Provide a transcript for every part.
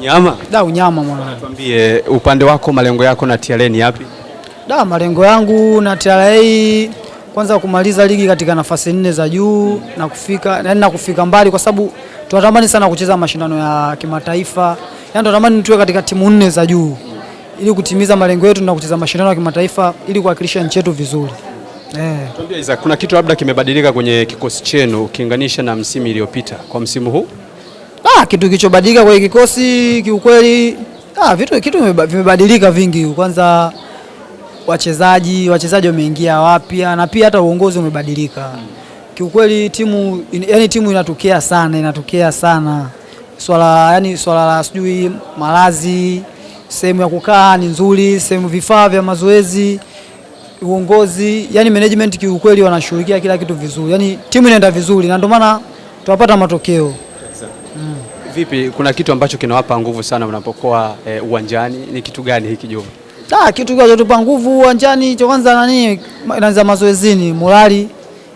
Nyama? Da, unyama mwanangu. Tuambie upande wako, malengo yako na TRA ni yapi? Da, malengo yangu na TRA kwanza kumaliza ligi katika nafasi 4 za juu na kufika, yani na kufika mbali, kwa sababu tunatamani sana kucheza mashindano ya kimataifa. Yani tunatamani tuwe katika timu 4 za juu ili kutimiza malengo yetu na kucheza mashindano ya kimataifa ili kuwakilisha nchi yetu vizuri. Tuambie Isa, kuna kitu labda kimebadilika kwenye kikosi chenu ukilinganisha na msimu iliyopita kwa msimu huu? Kitu kilichobadilika kwenye kikosi kiukweli, vitu vimebadilika vingi. Kwanza wachezaji wameingia wapya na pia hata uongozi umebadilika. Kiukweli timu inatokea sana, inatokea sana. Swala la sijui malazi, sehemu ya kukaa ni nzuri, sehemu vifaa vya mazoezi, uongozi, yani management kiukweli wanashughulikia kila kitu vizuri. Yani timu inaenda vizuri na ndio maana tunapata matokeo. Vipi, kuna kitu ambacho kinawapa nguvu sana mnapokuwa uwanjani, ni kitu gani hiki Juma? Kitu kinachotupa nguvu uwanjani cha kwanza inaanza mazoezini, morali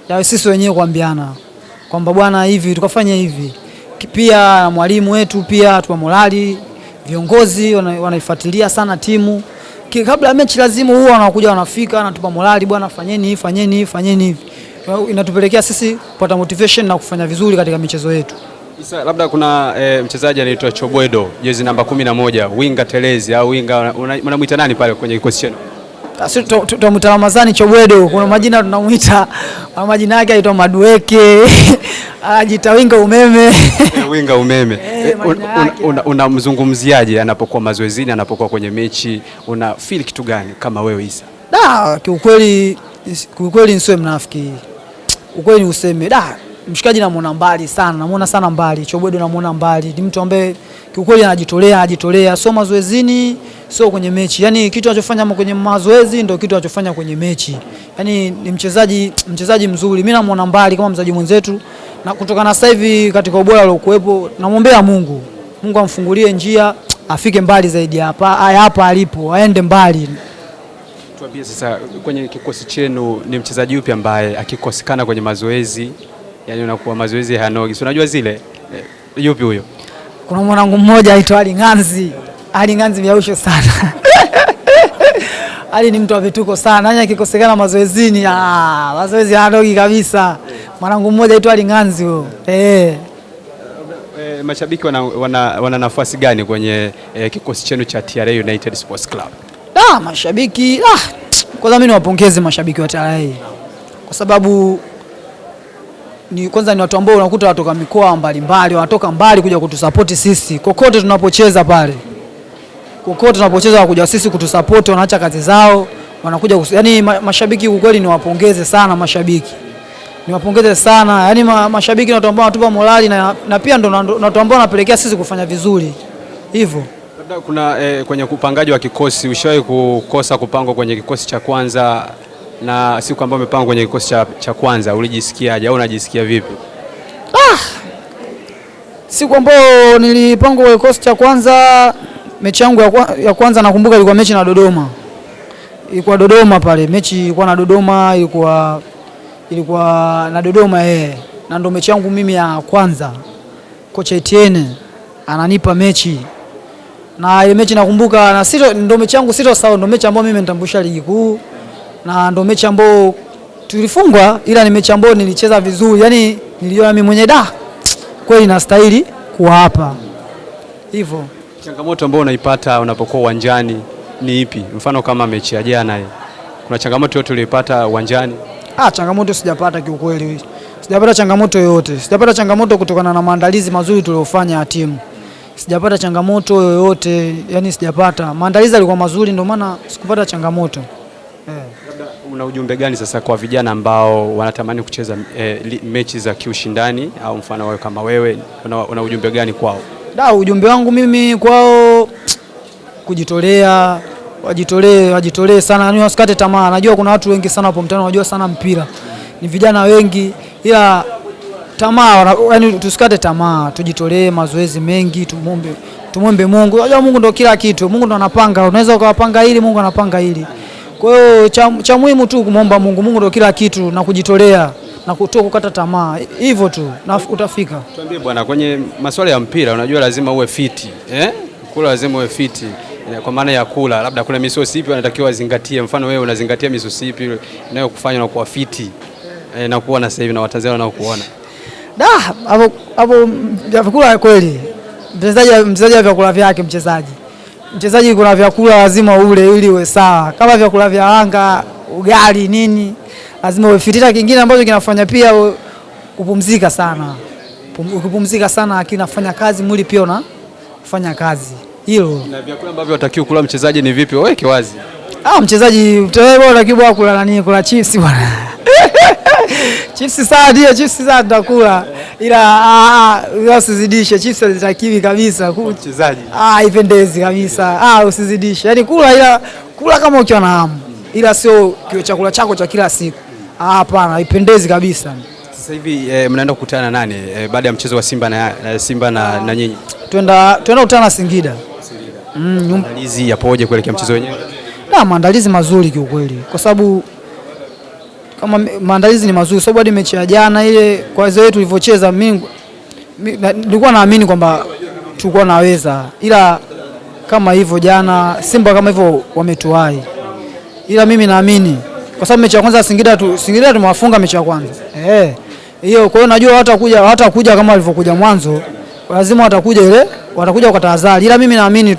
ya sisi wenyewe kuambiana kwamba bwana hivi tukafanya hivi. Pia mwalimu wetu pia tuwa morali, viongozi wanaifuatilia sana timu. Kabla ya mechi lazima huwa wanakuja wanafika wanatupa morali, bwana fanyeni hivi, fanyeni hivi, fanyeni hivi. Inatupelekea sisi kupata motivation na kufanya vizuri katika michezo yetu. Isa, labda kuna mchezaji anaitwa Chobwedo, jezi namba 11, winga telezi au winga, unamuita nani pale kwenye kikosi chenu? Sisi tunamuita Ramadhani Chobwedo, kuna majina tunamuita, kuna majina yake anaitwa Madueke, anajiita winga umeme. Winga umeme. Majina yake. Unamzungumziaje anapokuwa mazoezini, anapokuwa kwenye mechi, una feel kitu gani kama wewe Isa? Da, kiukweli nisiwe mnafiki. Ukweli useme, da, mshikaji namuona mbali sana, namuona sana mbali. Chobwedo namuona mbali. Ni mtu ambaye kiukweli anajitolea, anajitolea, sio mazoezini, sio kwenye mechi. Yani kitu anachofanya kwenye mazoezi ndio kitu anachofanya kwenye mechi. Yani ni mchezaji mzuri. Mimi namuona mbali kama mchezaji mwenzetu, na kutokana na sasa hivi katika ubora aliokuwepo, namwombea Mungu. Mungu amfungulie njia, afike mbali zaidi hapa, hapa alipo, aende mbali. Tuambie sasa, kwenye kikosi chenu ni mchezaji yupi ambaye akikosekana kwenye mazoezi, yani unakuwa mazoezi hayanogi? Si unajua zile? Yupi huyo? Kuna mwanangu mmoja aitwa Ali Nganzi. Ali Nganzi miausho sana. Ali ni mtu wa vituko sana. Yani akikosekana mazoezini, mazoezi hayanogi kabisa. Mwanangu mmoja aitwa Ali Nganzi huyo. Mashabiki wana nafasi gani kwenye kikosi chenu cha TRA United Sports Club? Mashabiki, kwanza mimi niwapongeze mashabiki wa TRA. Kwa sababu ni kwanza ni watu ambao unakuta watoka mikoa mbalimbali, wanatoka mbali kuja kutusupport sisi. Kokote tunapocheza pale. Kokote tunapocheza wanakuja sisi kutusupport, wanaacha kazi zao, wanakuja yani mashabiki kwa kweli niwapongeze sana mashabiki. Niwapongeze sana. Yani mashabiki ni watu ambao wanatupa morali na pia ndo watu ambao wanapelekea sisi kufanya vizuri. Hivyo. Labda kuna kwenye upangaji wa kikosi ushawahi kukosa kupangwa kwenye kikosi cha kwanza, na siku ambayo umepangwa kwenye kikosi cha kwanza ulijisikiaje au unajisikia vipi? Siku ambayo nilipangwa kwenye kikosi cha kwanza, mechi yangu ya kwanza nakumbuka ilikuwa mechi na Dodoma. Ilikuwa Dodoma pale, mechi ilikuwa na Dodoma, ilikuwa na Dodoma. Na ndo mechi yangu mimi ya kwanza. Kocha Etienne ananipa mechi. Na ile mechi nakumbuka, na sito, ndo mechi yangu sitosahau, ndo mechi ambayo mimi nitambulisha ligi kuu. Na ndo mechi ambayo tulifungwa, ila ni mechi ambayo nilicheza vizuri. Yani niliona mimi mwenyewe da kweli nastahili kuwa hapa. Hivyo. Changamoto ambayo unaipata unapokuwa uwanjani ni ipi? Mfano kama mechi ya jana hii, kuna changamoto yote uliyoipata uwanjani? Changamoto sijapata kiukweli. Sijapata changamoto yoyote. Sijapata changamoto kutokana na maandalizi mazuri tuliyofanya ya timu. Sijapata changamoto yoyote, yani sijapata. Maandalizi yalikuwa mazuri ndio maana sikupata changamoto. Labda una ujumbe gani sasa kwa vijana ambao wanatamani kucheza mechi za kiushindani, au mfano wao kama wewe, una ujumbe gani kwao? Da, ujumbe wangu mimi kwao kujitolea, wajitolee, wajitolee sana, yani wasikate tamaa. Najua kuna watu wengi sana hapo mtaani wanajua sana mpira. Ni vijana wengi, ila tamaa, yani tusikate tamaa, tujitolee mazoezi mengi, tumuombe Mungu. Unajua Mungu ndo kila kitu, Mungu ndo anapanga. Unaweza ukawapanga hili, Mungu anapanga hili. Kwa hiyo cha muhimu tu kumuomba Mungu, Mungu ndo kila kitu, na kujitolea na kutoa kukata tamaa. Hivyo tu na utafika. Tuambie bwana, kwenye masuala ya mpira unajua lazima uwe fiti, eh? Kula lazima uwe fiti kwa maana ya kula, labda kuna misosi ipi wanatakiwa wazingatie? Mfano wewe unazingatia misosi ipi inayokufanya na kuwa fiti na kuona sasa hivi na Watanzania wanaokuona? Da, hapo hapo vyakula kweli. Mchezaji vyakula vyake mchezaji. Mchezaji kuna vyakula lazima ule ili uwe sawa. Kama vyakula vya wanga, ugali nini, lazima uwe fiti. Kingine ambacho kinafanya pia kupumzika sana. Ukipumzika sana akili inafanya kazi, mwili pia unafanya kazi. Hilo. Na vyakula ambavyo watakiwa kula mchezaji ni vipi? Weke wazi. Mchezaji unatakiwa kula nani? Kula chips bwana. Chips sana ndio, chips sana tutakula. Ila usizidishe, chips hazitakiwi kabisa. Mchezaji. Haipendezi kabisa. Usizidishe. Yaani kula, ila kula kama ukiwa na hamu. Ila sio chakula chako cha kila siku. Hapana, haipendezi kabisa. Sasa hivi mnaenda kukutana nani baada ya mchezo wa Simba na Simba na nyinyi? Twenda kukutana na Singida. Maandalizi yapoje kuelekea mchezo wenyewe? Na maandalizi mazuri kiukweli. Kwa sababu kama maandalizi ni mazuri, sababu hadi mechi ya jana ile kwa zoe tulivyocheza, mimi nilikuwa naamini kwamba tulikuwa naweza, ila kama hivyo jana Simba kama hivyo wametuai, ila mimi naamini kwa sababu mechi ya kwanza Singida tumewafunga mechi ya kwanza hiyo. Kwa hiyo najua hawatakuja kama walivyokuja mwanzo, lazima watakuja ile, watakuja kwa tahadhari, ila mimi naamini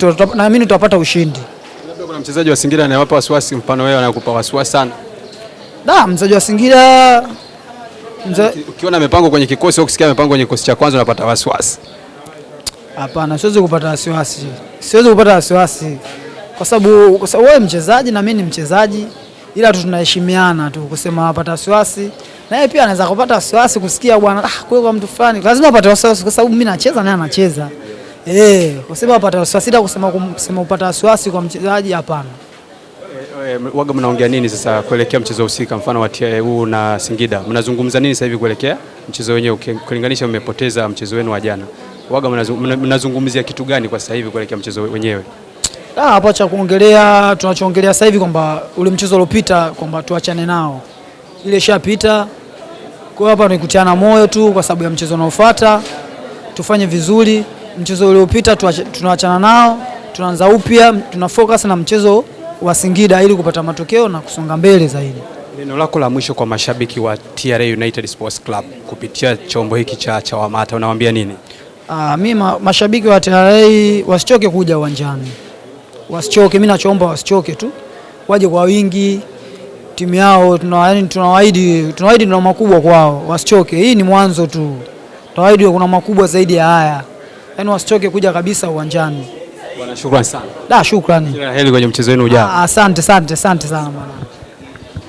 tutapata ushindi. Labda kuna mchezaji wa Singida anayewapa wasiwasi, mfano wewe anakupa wasiwasi sana? Da, mchezaji wa Singida ukiona mipango kwenye kikosi au ukisikia mipango kwenye kikosi cha kwanza unapata wasiwasi? Hapana, siwezi kupata wasiwasi. Siwezi kupata wasiwasi kwa sababu wewe mchezaji na mimi ni mchezaji, ila tu tunaheshimiana tu. Kusema apata wasiwasi, na yeye pia anaweza kupata wasiwasi kusikia bwana, kwa mtu fulani lazima apate wasiwasi kwa sababu mimi nacheza naye anacheza. Kusema apata wasiwasi, ila kusema upata wasiwasi kwa mchezaji hapana. Waga mnaongea nini sasa kuelekea mchezo husika, mfano wa TRA huu na Singida? Mnazungumza nini sasa hivi kuelekea mchezo wenyewe, ukilinganisha mmepoteza mchezo wenu wa jana? Waga mnazungumzia kitu gani kwa sasa hivi kuelekea mchezo wenyewe? Hapa cha kuongelea, tunachoongelea sasa hivi kwamba ule mchezo uliopita kwamba tuachane nao. Ile ishapita. Kwa hapa ni kutiana moyo tu kwa sababu ya mchezo unaofuata. Tufanye vizuri. Mchezo uliopita tunaachana nao, tunaanza upya, tuna focus na mchezo wa Singida ili kupata matokeo na kusonga mbele zaidi. Neno lako la mwisho kwa mashabiki wa TRA United Sports Club kupitia chombo hiki cha CHAWAMATA unawaambia nini? Mimi mashabiki wa TRA wasichoke kuja uwanjani. Wasichoke, mimi nachoomba wasichoke tu. Waje kwa wingi. Timu yao tunawaahidi tuna makubwa kwao. Wasichoke. Hii ni mwanzo tu. Tunawaahidi kuna makubwa zaidi ya haya. Yaani wasichoke kuja kabisa uwanjani. Bwana, shukrani sana. Da, shukrani. Kila la heri kwenye mchezo wenu ujao. Asante, asante, asante sana bwana.